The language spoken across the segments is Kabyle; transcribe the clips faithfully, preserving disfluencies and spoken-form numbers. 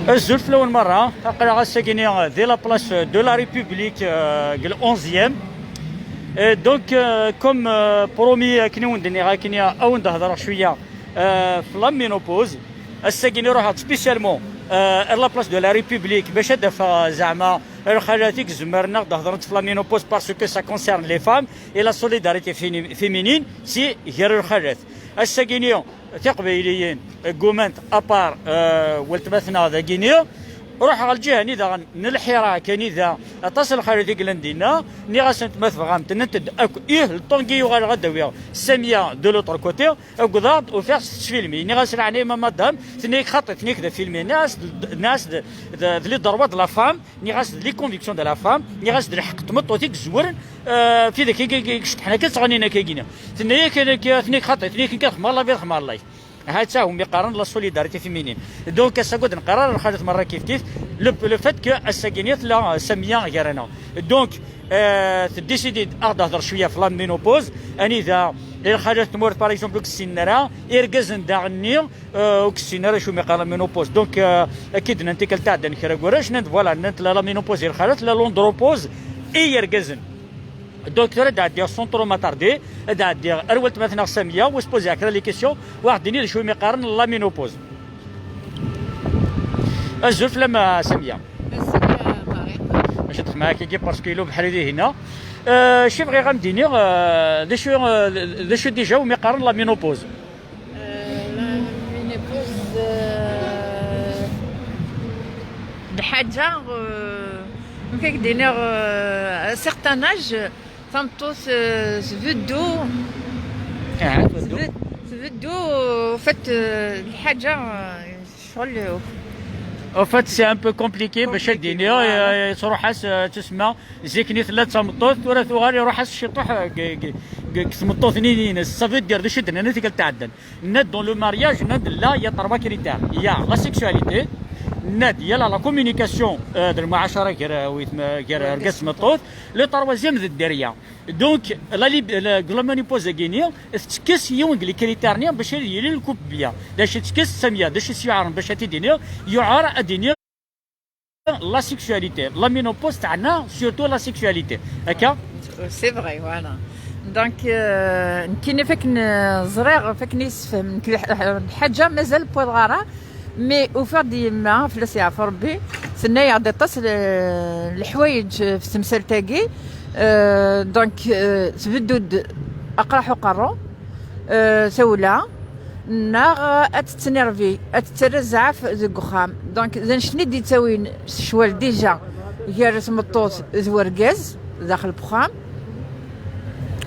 Azul fell-awen merra, aql-aɣ ass-agi-nni di la place de la République, euh, deg l-onzième. Euh, donc, euh, comme, euh, promis, akken i wen-d-nniɣ, akken i a wen-d-hedreɣ cwiya, euh, f la ménopause. Ass-agi-nni ruḥeɣ spécialement, euh, ar la place de la République bac ad d-afeɣ, euh, zeɛma lxalat i izemren ad ɣ-d-hedrent f la ménopause, parce que ça concerne les femmes et la solidarité féni-, féminine, c'est gar lxalat. Ass-agi-nni, tiqbayliyin ggumant, à part, euh, weltma-tneɣ dagi-nni, ruḥeɣ ɣer lǧiha-nni daɣen n lḥira, kan i da aṭas n lxalat i yellan dinna, nniɣ-asent ma tebɣamt, nnant-d akk ih, le temps i uɣaleɣ ad d-awiɣ Samia de l'autre côté, uwḍeɣ-d ufiɣ-tt tettfilmi, nniɣ-as leɛnaya ma madame, tenna-yak xaṭi, tenna-yak d afilmi, nniɣ-as d, nniɣ-as d, d, d les droits de la femme, nniɣ-as d les convictions de la femme, nniɣ-as d lḥeqq n tmeṭṭut i izewren, euh, f tidak i, i, i iceṭṭḥen akka ttɣennin akka-gina. Tenna-yak, tenna-yak xaṭi, tenna-yak nekk ad xedmeɣ la vie, ad xedmeɣ la vie. Ha-tt-a umi qqaren la solidarité féminine. Donc, ass-a ur d-neqqar ara lxalat merra kif kif, le, le fait que ass-agi-nni tella, euh, Samia gar-aneɣ. Donc, euh, teddisidi ad ɣ-d-tehder cwiya f la ménopause, anida lxalat n tmurt, par exemple, ur k-ssinen ara, irgazen daɣen-nni, euh, ur k-ssinen ara acu umi qqaren la ménopause. Donc, euh, akka i d-nnant tikkelt iɛeddan kra n warrac, nnant, voilà, nnant la, la ménopause i lxalat, la l'andropause i yergazen. Donc, tura ad ɛeddiɣ sans trop m'attarder, ad ɛeddiɣ ar weltma-tneɣ Samia, u ad s-poser kra les questions, u ad aɣ-d-tini d acu umi qqaren la ménopause. Azul fell-am a Samia. Azul a Tariq. Maca ddexmeɣ-ak-agi parce que yella ubeḥri dihin-a. Euh, acu bɣiɣ ad m-d-iniɣ, euh, d acu, euh, d acu déjà umi qqaren la ménopause. Euh, la ménopause, euh, d lḥaǧa, euh, amek ad k-d-iniɣ, euh, à un certain âge, tameṭṭut, euh, tbeddu. Ah, tbeddu. Tbed-, tbeddu, en fait, euh, lḥaǧa, euh, ccɣel. En fait, c'est un peu compliqué, bac ad d-iniɣ, voilà. Euh, truḥ-as, euh, tusma, zik-nni tella d tameṭṭut, tura tuɣal iruḥ-as ciṭuḥ, euh, g-, g-, g-, g tmeṭṭut-nni-ines. Ça veut dire, d acu i d-nnan tikkelt iɛeddan. Nna-d dans le mariage, nna-d là, il y a trois critères. Il y a la sexualité, nna-d il y a la, la communication, euh, d lmuɛacara gar, euh, wid-, gar argaz d tmeṭṭut. Le troisième d dderya. Donc, la lib-, la, la ménopause-agi-nni, tettekkes yiwen n les critères-nni bac ad yili le couple bien. D acu tettekkes Samia, d acu i s-yuɛren bac ad t-id-iniɣ, yuɛer ad iniɣ la sexualité. La ménopause teɛna surtout la sexualité. Akka? C'est vrai, voilà. Donc, euh, nekkini fakken, euh, ẓriɣ, fakken yessefhem, nekk lḥ-, lḥaǧa mazal wwiḍeɣ ara, mais ufiɣ-d yemma, fell-as yeɛfu Rebbi, tenna-yaɣ-d aṭas, euh, leḥwayeǧ, euh, f temsalt-agi. Euh, donc, euh, tbeddu-d aqraḥ uqerru, euh, tawla, neɣ ad tettnervi, ad tettarra zzɛaf deg uxxam. Donc, d annect-nni d-yettawin ccwal déjà gar tmeṭṭut d wergaz daxel n uxxam.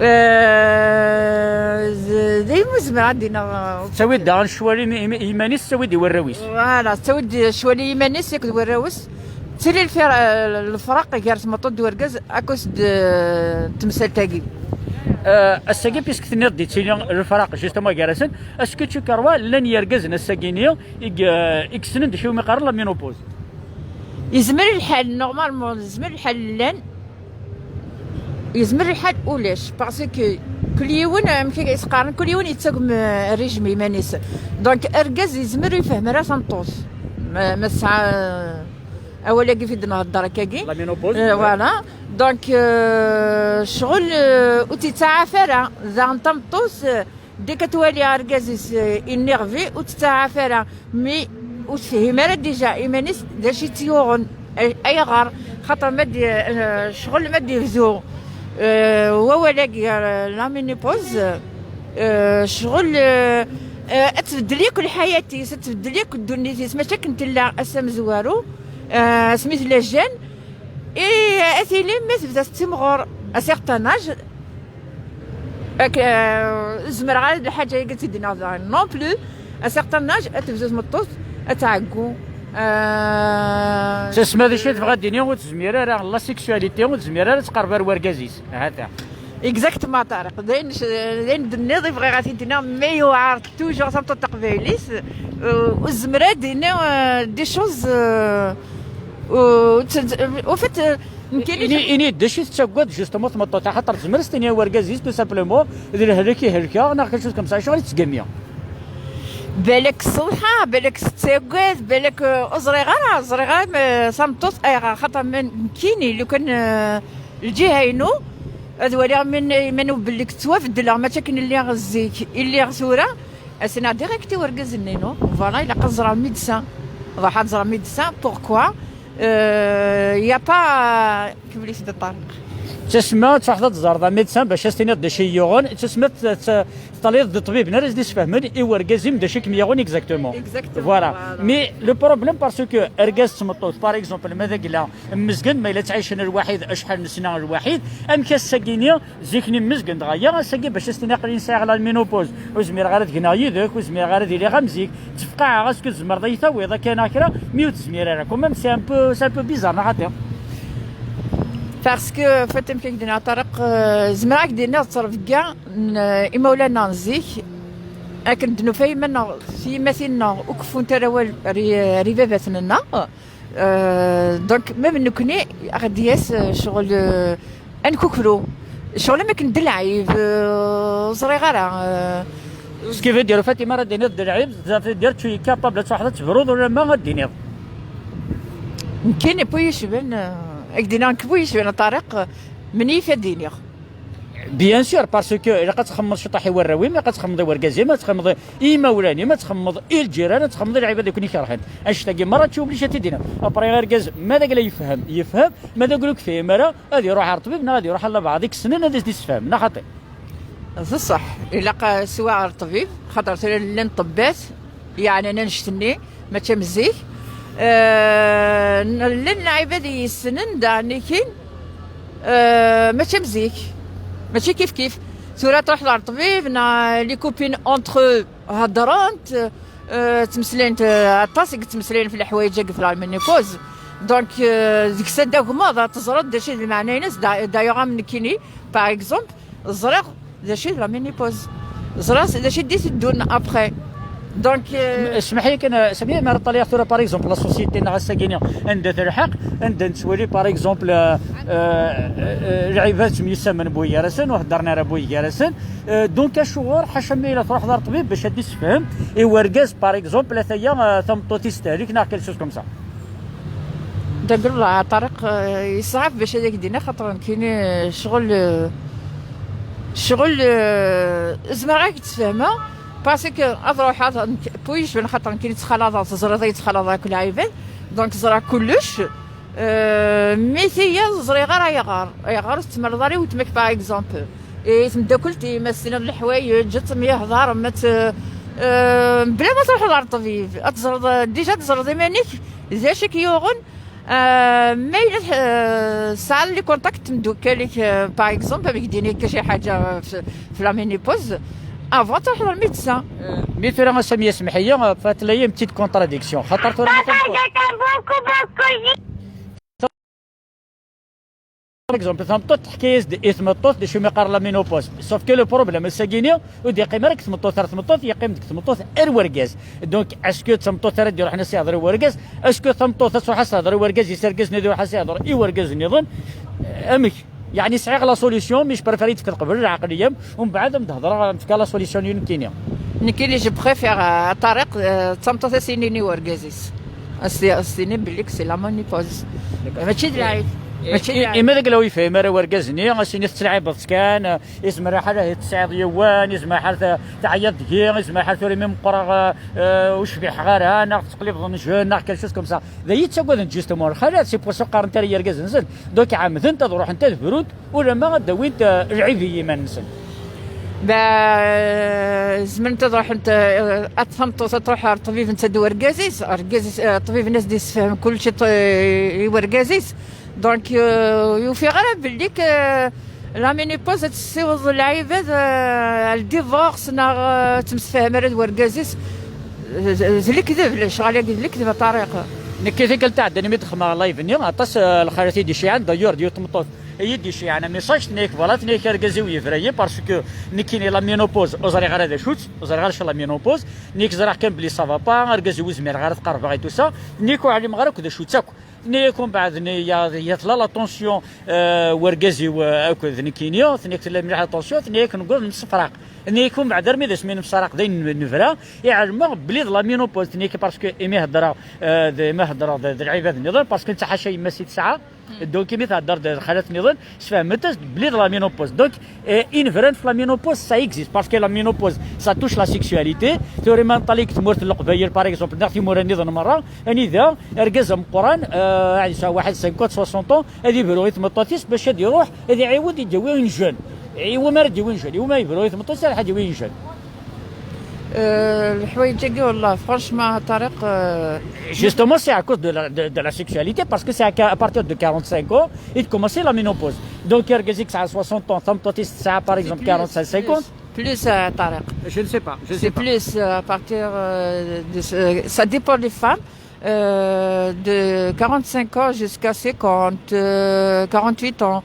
Euh, d, d ayen ur zmireɣ ad d-iniɣ. Tettawi-d daɣen ccwal i, i, i yiman-is, tettawi-d i warraw-is. Voilà, tettawi-d ccwal i yiman-is akked warraw-is. Ttili lfir-, lefraq gar tmeṭṭut d wergaz à cause de temsalt-agi. Euh, ass-agi, puisque tenniḍ-d yettili lefraq justement gar-asen, est-ce que tu crois llan yergazen ass-agi-nni i, i yessnen d acu umi qqaren la ménopause? Yezmer lḥal, normalement, yezmer lḥal llan, yezmer lḥal ulac, parce que kul yiwen, amek i s-qqaren, kul yiwen yettagem, euh, régime iman-is. Donc, argaz yezmer ur yefhem ara tameṭṭut. Ma, ma tesɛa, euh, awal-agi fi d-nhedder akkagi. La ménopause, euh, ouais. Voilà. Donc, euh, ccɣel, euh, ur tt-yettɛaf ara. Daɣen tameṭṭut, euh, dès que twali argaz-is, euh, innervi, ur tt-yettɛaf ara. Mais ur tefhim ara déjà iman-is d acu i tt-yuɣen. Ay-, ayɣer? Xaṭer ma d-, euh, ccɣel ma d-yebdu, euh, wawal-agi, euh, la ménopause, euh, ccɣel, euh, euh, ad tbeddel yakk lḥayat-is, ad tbeddel yakk ddunit-is, mačči akken tella ass amezwaru, euh, asmi tella jeune, et, euh, ad tili ma tebda tettimɣur à certain âge, Ak-, euh, zemreɣ ara d lḥaǧa-agi ad tt-id-iniɣ daɣen. Non plus, à certain âge, ad tebdu tmeṭṭut, ad tɛeggu. Euh, tasma d acu i tebɣa ad d-tini, ur tezmir ara, la sexualité, ur tezmir ara ad tqerreb ar wergaz-is. Hata. Exactement, Tariq. D ayen c-, d ayen d-tenniḍ i bɣiɣ ad t-id-iniɣ, mais yewɛer toujours tameṭṭut taqbaylit, euh, ur tezmir ad d-tini, euh, des choses, euh, euh, au fait, euh, Nekkini ini, ini-d d acu i tettagad, justement, tmeṭṭut, axaṭer tezmer ad s-tini i wergaz-is, tout simplement, d lehlak i helkeɣ, neɣ quelque chose comme ça, acuɣer i tettgammi? Balak ṣṣelḥa, balak tettagad, balak, eh, ur ẓriɣ ara, ur ẓriɣ ara, ma tameṭṭut ayɣer, xaṭer ma nekkini, lukan, eh, lǧiha-inu, ad waliɣ min, iman-iw belli tettwabeddleɣ, mačči akken lliɣ zik i lliɣ tura, as-iniɣ direct i wergaz-nni, non? Voilà, ilaq ad ẓreɣ médecin. Ruḥ ad ẓreɣ médecin, pourquoi? Euh, y a pas, kemmel-it-id a Ṭariq. Ttasma ad truḥeḍ ad tẓerreḍ médecin bac ad s-tiniḍ d acu i yuɣen, ttasma ad t-, t-, teṭṭaliḍ d ṭṭbib n ara s-d-isfehmen i wergaz-im d acu i kem-yuɣen exactement. Exactement, voilà. Voilà. Mais le problème, parce que argaz d tmeṭṭut, par exemple, ma d agla mmezgen, ma yella ttɛicen lwaḥid acḥal n sna lwaḥid, amek ass-agi-ni zik-nni mmezgen, dɣa ya ass-agi bac as-tiniḍ aql-i sɛiɣ la ménopause, ur zmireɣ ara ad gneɣ yid-k, ur zmireɣ ara ad iliɣ am zik, ttefqaɛeɣ, est-ce que tzemreḍ ad yi-tawiḍ akka neɣ kra, mi ur tezmir ara, quand même, c'est un peu, c'est un peu bizarre, neɣ xaṭi? Parce que, fat amek ak-d-nniɣ Ṭariq, euh, zemreɣ ak-d-iniɣ d ttrebga n, euh, imawlan-nneɣ n zik, akken d-nufa iman-nneɣ s yemma-tin-nneɣ ur keffunt ara awal ar i, ar ibabaten-nneɣ. Euh, donc, même nekkni, aɣ-d-yas, euh, ccɣel, euh, ad nkukru. Ccɣel am akken d lɛib, euh, ur ẓriɣ ara, euh. Ce qui veut dire, Fatima, ara d-tiniḍ d lɛib, ça veut dire tu es capable ad truḥeḍ ad tebruḍ ulamma ad d-tiniḍ. Nekkini, bu yecben, euh, ak-d-iniɣ nekk bu yecben a Ṭariq, euh, menyif ad d-iniɣ. Bien sûr, parce que ilaq ad txemmeḍ ciṭaḥ i warraw-im, ilaq ad txemmeḍ i wergaz-im, ad txemmeḍ i imawlan-im, ad txemmeḍ i lǧiran, ad txemmeḍ i lɛibad i ken-ikerhen. Annect-agi merra tu obligé ad t-id-tiniḍ. Après, argaz, ma d agla yefhem, yefhem, ma d agla ur yefhim ara, ad iruḥ ar ṭṭbib neɣ ad iruḥ ar lebɛaḍ i yessnen ad as-d-issefhem, neɣ xaṭi? D ṣṣeḥ, ilaq, eh, siwa ar ṭṭbib, xaṭer tura llan ṭṭebbat, yeɛnan annect-nni, mačči am zik. Eh, llan lɛibad i yessnen daɣen ikin, eh, mačči am zik, mačči kif kif. Tura truḥeḍ ar ṭṭbib, neɣ les copines entre eux heddrent, eh, ttmeslayen, eh, aṭas i yettmeslayen f leḥwayeǧ-agi f la ménopause. Donc, eh, deg-s ad d-tagmeḍ, ad teẓreḍ d acu i d lmeɛna-ines. Da-, d'ailleurs, am nekkini, par exemple, ẓriɣ d acu i d la ménopause. Ẓriɣ d acu i d-iteddun après. Donc, euh, smeḥ-iyi kan, Samia, mi ara ṭṭalayeɣ tura, par exemple, la société neɣ ass-agi-ni anda telḥeq, anda nettwali, par exemple, euh, euh, euh, lɛibad ttemyussamen buygarasen, ur heddren ara buygarasen. Euh, donc, acuɣer, ḥaca ma yella truḥeḍ ar ṭṭbib bac ad d-issefhem i wergaz, par exemple, ataya, euh, tameṭṭut-is tehlik, neɣ quelque chose comme ça? Dagella, Ṭariq, eh, yesɛa bac ad ak-d-iniɣ, xaṭer nekkini, eh, ccɣel, eh, ccɣel, eh, zemreɣ ad k-d-sfehmeɣ, parce que ad ruḥeɣ, nekk, puyec ben xaṭer nekkini ttxalaḍeɣ, teẓriḍ-iyi ttxalaḍeɣ akk lɛibad, donc ẓriɣ kullec. Eh, mi tiya ur ẓriɣ ara ayɣer, ayɣer ur tettmaleḍ ara i weltma-k, par exemple, i tmeddakelt-im, ad s-tiniḍ leḥwayeǧ, ad temyehḍarem, ad t-, eh, bla ma truḥeḍ ɣer ṭṭbib, ad teẓreḍ, eh, déjà teẓreḍ iman-ik d acu i k-yuɣen. Euh, ma yella, euh, tesɛiḍ les contacts n tmeddukal-ik, euh, par exemple, amek d-ini akka ci ḥaǧa, euh, f, f la ménopause, avant ad truḥeḍ ɣer le médecin. Euh, mi tura a Samia, smeḥ-iyi, euh, fa tella une petite contradiction. Xaṭer tura ma par exemple, tameṭṭut teḥka-yas-d i tmeṭṭut d acu mi qqaren la ménopause. Sauf que le problème, ass-agi-ni, ur d-yeqqim ara deg tmeṭṭut ar tmeṭṭut, yeqqim deg tmeṭṭut ar wergaz. Donc, est-ce que d tameṭṭut ara d-iruḥen ad s-ihḍer i wergaz? Est-ce que tameṭṭut ad truḥ ad s-tehḍer i wergaz-is, argaz-nni ad iruḥ ad s-ihḍer i wergaz nniḍen? Amek? Yeɛni sɛiɣ la solution, mais je préfère ad tefkeḍ qbel lɛeqliya-m, umbeɛd ad m-d-hedreɣ, ad m-fkeɣ la solution-inu nekkini. Nekkini, je préfère, euh, a Ṭariq, euh, d tameṭṭut ad s-inin i wergaz-is. Ad s-, ad s-tini belli c'est la ménopause. D'accord. Mačči d lɛib. Mačči d lɛib. Ima d agla ur yefhim ara wergaz-nni, ad s-yini tettleɛibeḍ-tt kan, izmer aḥal ahi tesɛiḍ yiwen, izmer aḥal te-, teɛyiḍ deg-i, izmer aḥal tura mi meqqreɣ, eh, eh, ur cbiḥeɣ ara, neɣ tettqellibeḍ n jeune, neɣ quelque chose comme ça. D ayi ttagaden justement lxalat, c'est pour ça qqaren-t ara yergazen-nsen. Donc ɛemmdent ad ruḥent ad brunt, ulamma ad d-awint, eh, lɛib i yiman-nsen. Ba, zemrent ad ruḥent, eh, ad tameṭṭut ad truḥ ar ṭṭbib netta d wergaz-is, argaz-is, eh, ṭṭbib-nni ad s-d-yessefhem kullec i ṭ-, i wergaz-is. Donc, euh, ur ufiɣ ara belli que la ménopause ad tessiweḍ lɛibad, euh, ar le divorce neɣ, euh, ad temsefham ara d wergaz-is. D, d lekdeb, lecɣal-agi d lekdeb a Ṭariq. Nekki tikkelt iɛeddan mi d-xedmeɣ live-nni, aṭas, eh, lxalat i d-iciɛen, d'ailleurs, d yiwet tmeṭṭut i yi-d-iciɛen amessage, tenna-yak, voilà, tenna-yak argaz-iw yebra-yi, parce que nekkini la ménopause, ur ẓriɣ ara d acu-tt, ur ẓriɣ ara acu la ménopause, tenna-yak ẓriɣ kan belli ça va pas, argaz-iw ur zmireɣ ara ad t-qerbeɣ et tout ça, tenna-yak ur ɛlimeɣ ara akk d acu-tt akk. Tenna-yak umbeɛd, tenna-yak, ya tella la tension, eh, wergaz-iw, eh, akked nekkini, tenna-yak tella mliḥ la tension, tenna-yak newweḍ nemsefraq. Nniɣ-ak umbeɛd armi d asmi nefsaraq d ayen nebra, i ɛelmeɣ belli d la ménopause. Nniɣ-ak parce que imi heddreɣ, euh, d, imi heddreɣ d, d lɛibad nniḍen, parce que netta ḥaca yemma-s i tesɛa, donc imi thedder d lxalat nniḍen, sfehment-as-d belli d la ménopause. Donc, euh, inebran f la ménopause, ça existe, parce que la ménopause, ça touche la sexualité. Tura ma neṭṭali deg tmurt n Leqbayel, par exemple, neɣ timura nniḍen merra, anida argaz ameqqran, euh, yesɛa waḥed cinquante, soixante ans, ad ibru i tmeṭṭut-is bac ad iruḥ ad iɛiwed ad d-yawi une jeune. Iwumi ara d-yawi une jeune? Iwumi ara yebru i tmeṭṭut-is ad iruḥ ad d-yawi une jeune? Euh, leḥwayeǧ-agi, wallah, franchement, Tariq, euh, Justement, c'est à cause de la, de, de la sexualité, parce que c'est à, à partir de quarante-cinq ans, il commence la ménopause. Donc, argaz-ik yesɛa soixante ans, tameṭṭut-is tesɛa, par exemple, quarante-cinq, cinquante. Plus, euh, Tariq. Je ne sais pas, je ne sais pas. C'est plus, euh, à partir, euh, de ce, ça dépend des femmes, euh, de quarante-cinq ans jusqu'à cinquante, euh, quarante-huit ans.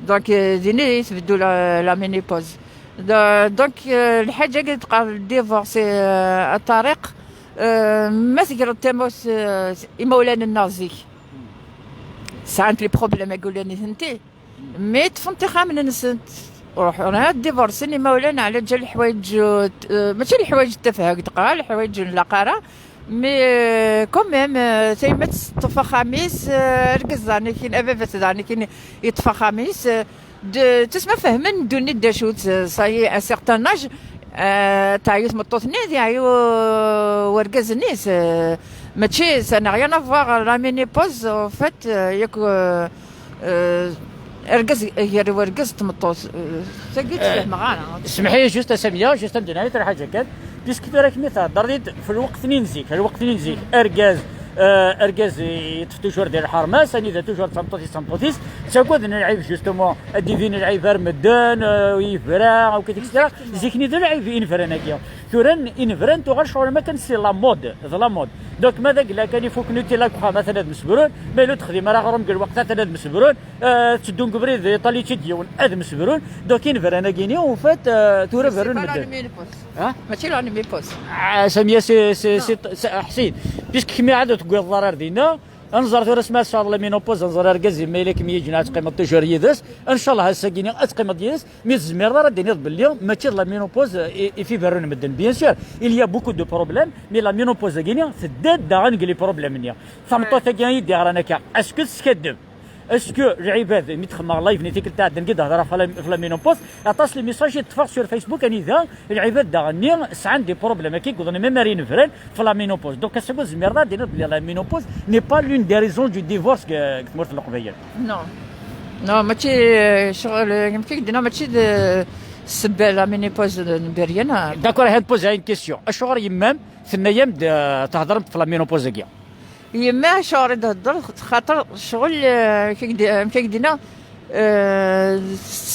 Donc, euh, din i tbeddu la, la ménopause. Da- donc, euh, lḥaǧa-agi teqqar divorce, euh, a Tariq, euh, ma tegreḍ tamawt, euh, imawlan-nneɣ zik sɛant les problèmes-agi ula nitenti, mais ṭṭfent ixxamen-nsent. Ruḥen ad divorcen imawlan ɛla ǧal leḥwayeǧ, euh, mačči leḥwayeǧ n tafehagt, qa leḥwayeǧ n laqara. Mais, euh, quand même, euh, tayemmat teṭṭef axxam-is, euh, argaz daɣen akin, ababat daɣen akin yeṭṭef axxam-is, euh, de, tusma fehmen ddunit d acu-tt, euh, ça y est, un certain âge, euh, teɛyu tmeṭṭut-nni, ad yeɛyu, euh, wergaz-nni, c'est, mačči, ça n'a rien à voir, la ménopause, en fait, euh, yak, euh, euh, argaz, gar wergaz d tmeṭṭut, euh, tagi ur tt-fehmeɣ ara. Smeḥ-iyi juste a Samia, juste ad d-nini lḥaǧa kan, puisque tura kmi thedder-d f lweqt-nni n zik, lweqt-nni n zik, argaz, euh, argaz yeṭṭef toujours di lḥerma-s, anida toujours d tameṭṭut-is, tameṭṭut-is, ttagaden lɛib, justement, ad d-ibin lɛib ar medden, euh, yebra, akk, et cetera. Zik-nni d lɛib inebran-agi. Tura n-, inebran tuɣal ccɣel am akken c'est la mode, d la mode. Donc ma d agla kan ifuken utila deg uxxam atan ad msebrun, ma yella ur texdim ara aɣrum deg lweqt atan ad msebrun, euh, tteddun deg ubrid iṭali-tt-id yiwen ad msebrun. Donc inebran-agi-ni, en fait, euh, tura berrun medden. C'est pas la ménopause. Hein? Mačči la ménopause. Ah, Samia, c'est, c'est, c'est, c'est, ah, Ḥsin. Puisque kmi ɛad ur tegwiḍeḍ ara ar dinna, ad nẓer tura asma tesɛiḍ la ménopause, ad nẓer argaz-im ma yella kem-yeǧǧen ad teqqimeḍ toujours yid-s. Inchallah ass-agi-ni ad teqqimeḍ yid-s. Mi tezmireḍ ara d-tiniḍ belli mačči d la ménopause i, i f-iberrun medden. Bien sûr, il y a beaucoup de problèmes, mais la ménopause-agi-ni tedda-d daɣen deg les problèmes-nni. Tameṭṭut-agi i d-yeɣran akka, est-ce que teskaddeb? Est-ce que lɛibad, mi d-xemmeɣ live-nni tikkelt iɛeddan, i d-hedreɣ f la, f la ménopause, aṭas les messages i ṭṭfeɣ sur Facebook, anida lɛibad daɣen-nni sɛan des problèmes, akka i yewwḍen même ar inebran, f la ménopause. Donc, ass-a tzemreḍ ad d-tiniḍ belli la ménopause n'est pas l'une des raisons du divorce deg, deg tmurt n Leqbayel. Non. Non, mačči, euh, ccɣel, euh, amek i k-d-nniɣ, mačči d, euh, ssebba la ménopause n Beryan. D'accord, ad poser une question. Acuɣer yemma-m tenna-yam-d, euh, thedrem f la ménopause-agi? Yemma acuɣer i d-thedder, xaṭer ccɣel, euh, amek i k-d-, amek i k-d-nniɣ, euh,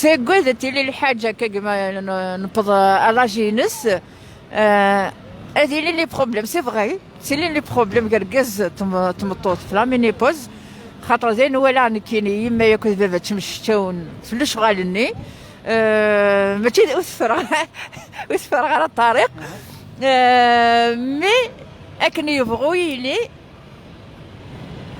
tettagad ad tili lḥaǧa akka, ma n-, newweḍ, euh, à l'âge-ines. Euh, ad ilin les problèmes, c'est vrai. Ttilin les problèmes gar argaz d tm-, tmeṭṭut f la ménopause. Xaṭer d ayen walaɣ nekkini, yemma yakk d baba ttmecčawen f lecɣal-nni. Euh, mačči d, ur teffreɣ, ur teffreɣ ara Ṭariq. Euh, mais akken yebɣu yili,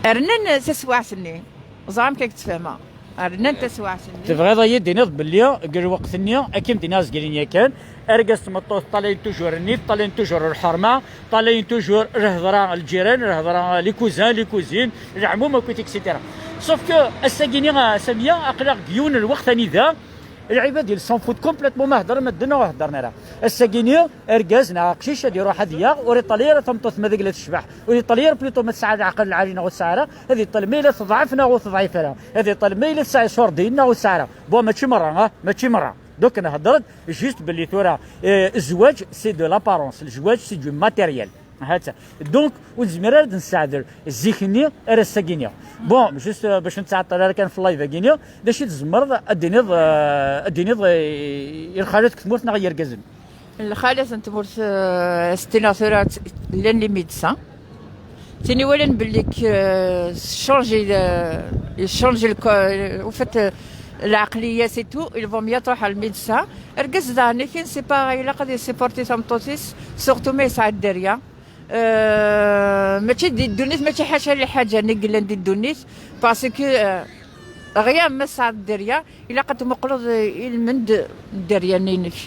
rnan taswiɛt-nni. Ẓer amek i k-ttfehmeɣ. Rnan taswiɛt-nni. Tebɣiḍ ad yi-d-tiniḍ belli deg lweqt-nni, akken d-nniɣ zgelin yakan, argaz d tmeṭṭut ṭṭalayen toujours nnif, ṭṭalayen toujours lḥerma, ṭṭalayen toujours lhedra n lǧiran, lhedra les cousins, les cousines, leɛmum akkit, et cetera. Sauf que ass-agi-ni, a Samia, aql-aɣ deg yiwen n lweqt anida lɛibad, ils s'en foutent complètement ma heddren medden neɣ ur heddren ara. Ass-agi-ni, argaz neɣ aqcic ad iruḥ ad yaɣ, ur iṭṭali ara tameṭṭut ma d agla tecbeḥ, ur iṭṭali ara plutôt ma tesɛa leɛqel lɛali neɣ ur tesɛi ara, ad iṭṭal ma yella teḍɛef neɣ ur teḍɛif ara, ad iṭṭal ma yella tesɛa iṣurdiyen neɣ ur tesɛi ara. Bon, mačči merra, ah, mačči merra. Donc, nhedder-d juste belli tura, eh, zzwaǧ, c'est de l'apparence, zzwaǧ, c'est du matériel. Ha-tt-a. Donc, ur nezmir ara ad nesseɛdel zik-nni ar ass-agi-nni. Bon, juste, euh, bac ur nettɛeṭṭil ara kan f live-agi-nni, d acu i tzemreḍ ad d-tiniḍ, euh, ad d-tiniḍ, euh, i lxalat deg tmurt neɣ i yergazen? Lxalat n tmurt, euh, s-ttiniɣ tura, llan les médecins. Tin iwalan belli k-, euh, change, euh, change le co-, au fait, euh, العقلية, c'est tout, il vaut mieux تروح على le médecin. Argaz daɣen akin, c'est pareil, ilaq ad yessupporti tameṭṭut-is, surtout ma yesɛa dderya. Euh, mačči di ddunit, mačči ḥaca lḥaǧa-nni yellan di ddunit, parce que, euh, rien ma tesɛa dderya, ilaq ad tmuqleḍ, euh, ilmend n dderya-nni-inek.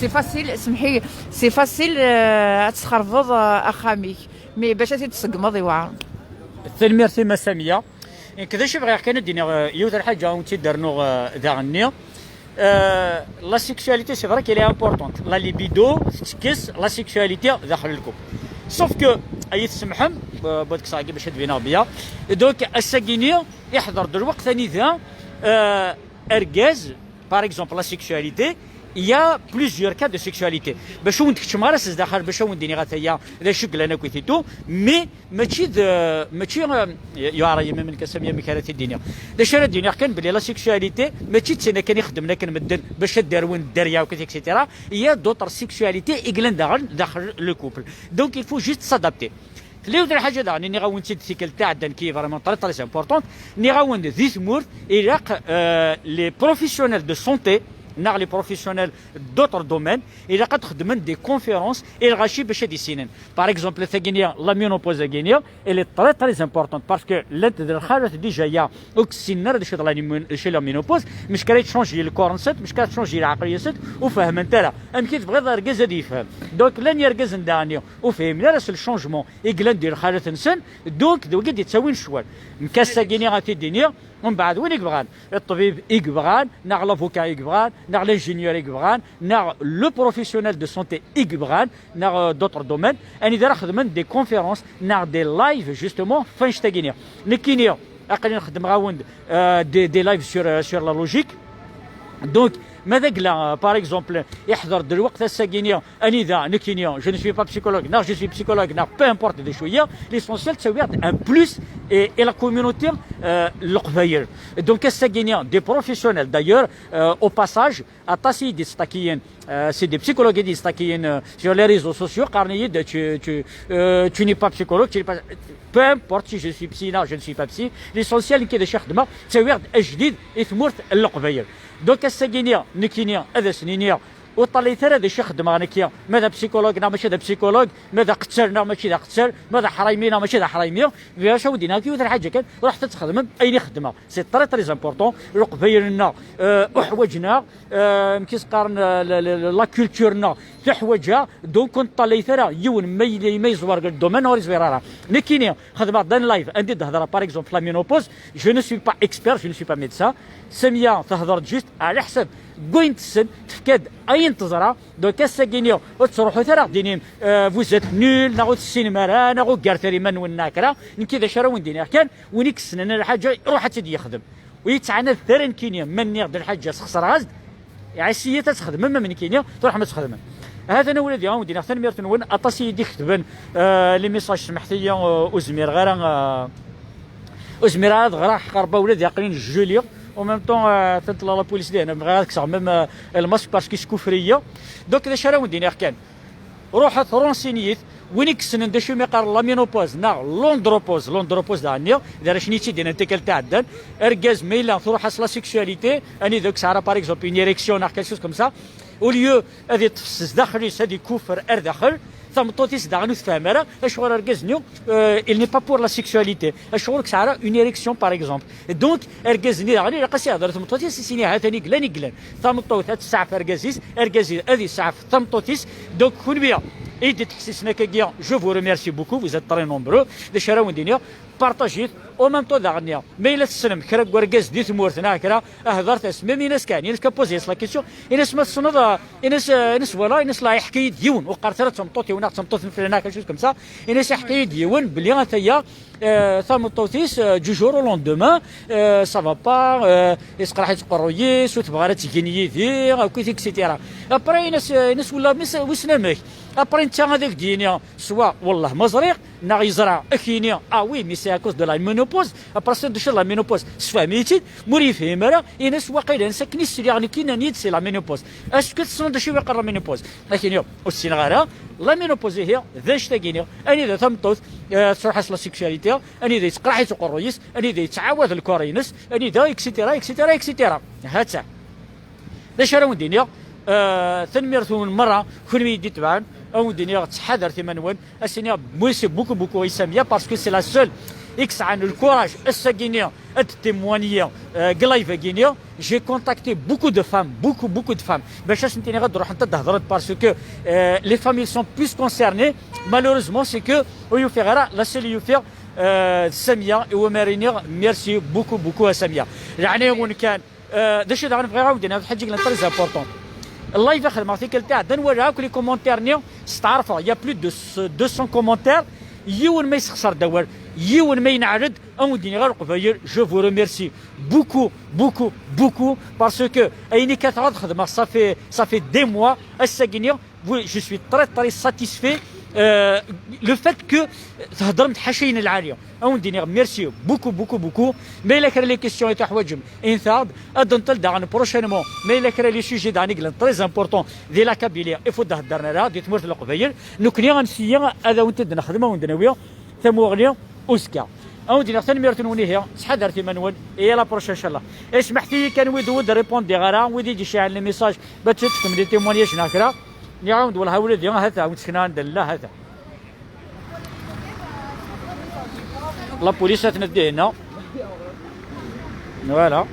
C'est facile, semḥi, c'est facile, euh, ad tesxerbeḍ, euh, axxam-ik, mais bac ad t-id-tṣeggmeḍ iweɛṛ. Tanemmirt-im a Samiya. Nekk d acu bɣiɣ kan ad d-iniɣ, euh, yiwet n lḥaǧa ur tt-id-rnuɣ, euh, daɣenni. Euh, la sexualité, c'est vrai qu'elle est importante. La libido tettekkes la sexualité daxel lkub. Sauf que, ay tsemḥem, euh, bac ad d-iniɣ bien. Donc ass-agi-ni iḥḍer-d lweqt anida, euh, argaz, par exemple, la sexualité, il y a plusieurs cas de sexualité. Bac ur wen-d-keččmeɣ ara s zdaxel, bac ur wen-d-iniɣ ataya d acu yellan akkit et tout, mais mačči d, mačči, euh, yuɛer yemma-m nekk a Sami amek ara t-id-iniɣ. D acu ara d-iniɣ kan, belli la sexualité mačči d tin akken i xeddmen akken medden bac ad d-arwen dderya akkit, et cetera. Il y a d'autres sexualités i yellan daxel, daxel le couple. Donc il faut juste s'adapter. Tella yiwet n lḥaǧa daɣen, nniɣ-awen-tt-id tikkelt iɛeddan, qui est vraiment très, très importante. Nniɣ-awen-d di tmurt, ilaq, euh, les professionnels de santé, neɣ les professionnels d'autres domaines, ilaq ad xedmen des conférences i lɣaci bac ad issinen. Par exemple, tagini, la ménopause-agini, elle est très, très importante, parce que llant d lxalat déjà ya ur ssinen ara d acu d la, chez la ménopause, mec kra yettchangi lkor-nsent, mec kra tettchangi lɛaqliya-nsent, ur fehment ara. Amek i tebɣiḍ argaz ad yefhem? Donc llan yergazen daɣen ur fhimen ara s le changement i yellan di lxalat-nsen. Donc d wagi d-yettawin ccwal. Nekk ass-agi-ni ad t-id-iniɣ, umbeɛd win i yebɣan, ṭṭbib i yebɣan, neɣ l'avocat i yebɣan, neɣ l'ingénieur i yebɣan, neɣ le professionnel de santé i yebɣan, neɣ, euh, d'autres domaines, anida ara xedmen des conférences neɣ des lives justement f annect-agi-ni. Nekkini aql-i nxeddem-awen-d, euh, des, des lives sur, euh, sur la logique. Donc ma d agla, euh, par exemple, iḥḍer-d lweqt ass-agi-ni anida nekkini, je ne suis pas psychologue, neɣ je suis psychologue, neɣ peu importe d acu-yi, l'essentiel ttawiɣ-d un plus i, i la communauté, euh, n Leqbayel. Donc ass-agi-ni des professionnels, d'ailleurs, euh, au passage, aṭas i yi-d-yettṭakiyen, euh, c'est des psychologues i d-yettṭakiyen, euh, sur les réseaux sociaux, qqaren-iyi-d tu, tu, euh, tu n'es pas psychologue, tu n'es pas, peu importe si je suis psy neɣ je ne suis pas psy, l'essentiel nekki d acu i xeddmeɣ, ttawiɣ-d ajdid i tmurt n Leqbayel. Donc ass-agi-ni nekkini ad asen-iniɣ, ur ṭṭalayet ara d acu i xeddmeɣ nekki, ma d apsychologue neɣ mačči d apsychologue, ma d aqettal neɣ mačči d aqettal, ma d aḥraymi neɣ mačči d aḥraymi. Bɣiɣ ad awen-d-iniɣ yiwet n lḥaǧa kan, ruḥet ad txedmem ayen i xeddmeɣ. C'est très, très important. Leqbayel-nneɣ, euh, uḥwaǧen-aɣ, euh, amek i s-qqaren, euh, la, la, la, la culture-nneɣ teḥwaǧ-aɣ. Donc ur neṭṭalayet ara yiwen ma yella, ma yeẓwer deg domaine ur yeẓwir ara. Nekkini xedmeɣ-d un live anda i d-hedreɣ, par exemple, la ménopause. Je ne suis pas expert, je ne suis pas médecin. Samiya tehder-d juste ɛla ḥsab n wayen tessen, tefka-d ayen teẓra. Donc ass-agi-ni ur tettruḥut ara ɣ-d-inim, euh, vous êtes nul, neɣ ur tessinem ara, neɣ uggaret ara iman-nwen neɣ kra. Nekki d acu ara wen-d-iniɣ kan, win i yessnen lḥaǧa, ruḥ ad tt-id-yexdem. Ur yi-ttɛanadet ara nekkini, ma nniɣ-d lḥaǧa sxesreɣ-as-d, ɛassiyet ad txedmem am nekkini, truḥem ad txedmem. Hatan a wladi, a wen-d-iniɣ tanemmirt-nwen, aṭas i yi-d-iketben, euh, les messages, smeḥt-iyi, euh, ur zmireɣ ara, euh, ur zmireɣ ara ad ɣreɣ, ḥeqqa Rebbi, ula d aql-in gelé. En même temps, euh, atan tella la police dihin, bɣiɣ ad kkseɣ même, euh, le masque parce que yeskuffer-iyi. Donc d acu ara wen-d-iniɣ kan, ruḥet renseigner-it. Win i yessnen d acu i mi qqaren la ménopause neɣ l'andropause, l'andropause daɣen-nni d arrac-nni i tt-id-yennan tikkelt iɛeddan. Argaz ma yella truḥ-as la sexualité, anida ur yesɛi ara par exemple une érection neɣ quelque chose comme ça, au lieu ad iṭṭef s zdaxel-is, ad ikuffer ar daxel, tameṭṭut-is daɣen ur tefhem ara acuɣer argaz-nni, euh, il n'est pas pour la sexualité, acuɣer ur yesɛi ara une érection par exemple. Donc argaz-nni daɣen ilaq ad s-ihder i tmeṭṭut-is, ad s-yini ha-t-an i yellan, i yellan. Tameṭṭut ad tesseɛf argaz-is, argaz ad yesseɛf tameṭṭut-is. Donc kunwi i d-ittḥessisen akkagi, je vous remercie beaucoup, vous êtes très nombreux. D acu ara wen-d-iniɣ, partager-it. En même temps daɣen-nni, ma yella tessnem kra n urgaz di tmurt neɣ kra, hedret-as, même in-as kan, in-as kan, posez-as la question, in-as ma tessneḍ, euh, in-as, euh, in-as voilà, in-as la, iḥka-yi-d yiwen, ur qqaret ara d tameṭṭut-iw neɣ d tameṭṭut n flan neɣ quelque chose comme ça, in-as iḥka-yi-d yiwen belli ataya, euh, tameṭṭut-is, euh, du jour au lendemain, euh, ça va pas, euh, yesqerḥ-itt uqerruy-is, ur tebɣi ara ad tgen yid-i, akkit, et cetera. Après in-as, euh, in-as wella, wissen amek. Après netta ad ak-d-yini, soit wallah ma ẓriɣ, neɣ yeẓra, ad k-yini, ah oui, mais c'est à cause de la ménopause. Après c'est de la ménopause, sfehmet-iyi-tt-id. Ma ur yefhim ara, in-as waqila, in-as akken i sliɣ nekki, nnan-iyi-d c'est la ménopause. Est-ce que tessneḍ d acu i yeqqar la ménopause? Ad k-yini, ur ssineɣ ara. La ménopause ihi d annect-agi-ni, anida tameṭṭut, euh, tettruḥ-as la sexualité, anida yettqerḥ-itt uqerruy-is, anida yettɛawad lkor-ines, anida, et cetera, et cetera, et cetera. Ha-tt-a. D acu ara wen-d-iniɣ? Euh, tanemmirt-nwen merra, kunwi i d-itebɛen, ad wen-d-iniɣ ttḥadaret iman-nwen, ad s-iniɣ merci beaucoup, beaucoup i Samiya, parce que c'est la seule i yesɛan le courage ass-agi-nni ad témoigner, euh, deg live-agi-nni. J'ai contacté beaucoup de femmes, beaucoup, beaucoup de femmes, bac ad sent-iniɣ ad ruḥent ad d-hedrent, parce que, euh, les femmes, ils sont plus concernées. Malheureusement, c'est que ur yufiɣ ara, la seule i ufiɣ, euh, d Samia, iwumi ara iniɣ merci beaucoup, beaucoup à Samia. Leɛnaya-nwen kan. Euh, d acu daɣen bɣiɣ ad wen-d-iniɣ, d lḥaǧa i yellan très important. Live i xedmeɣ tikkelt iɛeddan, walaɣ akk les commentaires-nni, steɛṛfeɣ, il y a plus de deux cents commentaires. Yiwen ma yessexṣer-d awal, yiwen ma yenɛel-d, ad wen-d-iniɣ a Leqbayel, je vous remercie beaucoup, beaucoup, beaucoup, parce que ayen i kkateɣ ad xedmeɣ, ça fait, ça fait des mois, ass-agi-nni, oui, je suis très, très satisfait, euh, le fait que theddremt ḥaca ayen lɛali. Ad wen-d-iniɣ merci beaucoup, beaucoup, beaucoup. Ma yella kra les questions i teḥwaǧem, init-aɣ-d. Ad d-nṭel daɣen prochainement. Ma yella kra les sujets daɣen i yellan très important di la Kabylie, il faut d-heddren ara di tmurt n Leqbayel. Nekkni ad nsiyi ad awen-t-id-nexdem, ad wen-d-nawi tamuɣli uzekka. Ad wen-d-iniɣ tanemmirt-nwen ihi, ttḥadaret iman-nwen, et à la prochaine, inchallah. Ismeḥt-iyi kan wid ur d-répondiɣ ara, wid i d-iceɛlen les messages, bac ad teṭṭfem des témoignages neɣ kra. Nniɣ-awen-d wellah a wladi, ha-t-a, ur ttekna anda nella, ha-t-a. La police atna dihin-a. Voilà.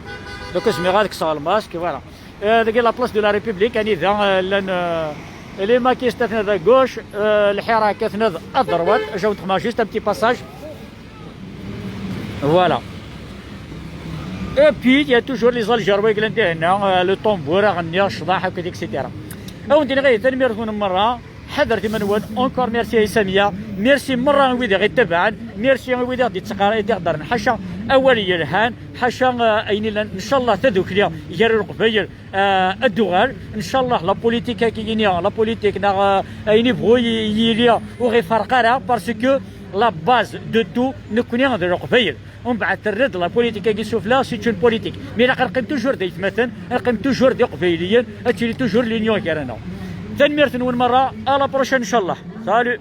Donc zmiɣ ad kkseɣ lmasque, voilà. Euh, dagi la place de la République, anida, euh, llan, euh, les maquistes atna à gauche, euh, lḥirak atna à droite, je vous montre juste un petit passage. Voilà. Et puis, il y a toujours les Algérois qui llan dihin-a, euh, le tambour, aɣenni, ccḍeḥ, akked et cetera. Ad wen-d-iniɣ ihi tanemmirt-nwen merra. Ḥadret iman-nwen. Encore merci à Samia. Merci merra i wid i ɣ-ittabaɛen. Merci i wid i ɣ-d-ittqar-, i ɣ-d-iheddren ḥaca awal yelhan, ḥaca, euh, ayen illan. Ncallah tadukli gar Leqbayel, euh, ad d-tuɣal. Ncallah la politique-agi-nni, la politique neɣ, euh, ayen ibɣu y-, yili ur ɣ-iferq ara, parce que la base de tout, nekkni d Leqbayel. Umbeɛd terra-d la politique-agi sufla, c'est une politique. Mais ilaq ad neqqim toujours d aytmaten, ad neqqim toujours d iqbayliyen, ad tili toujours l'union gar-aneɣ. Tanemmirt-nwen merra, à la prochaine, ncallah. Salut.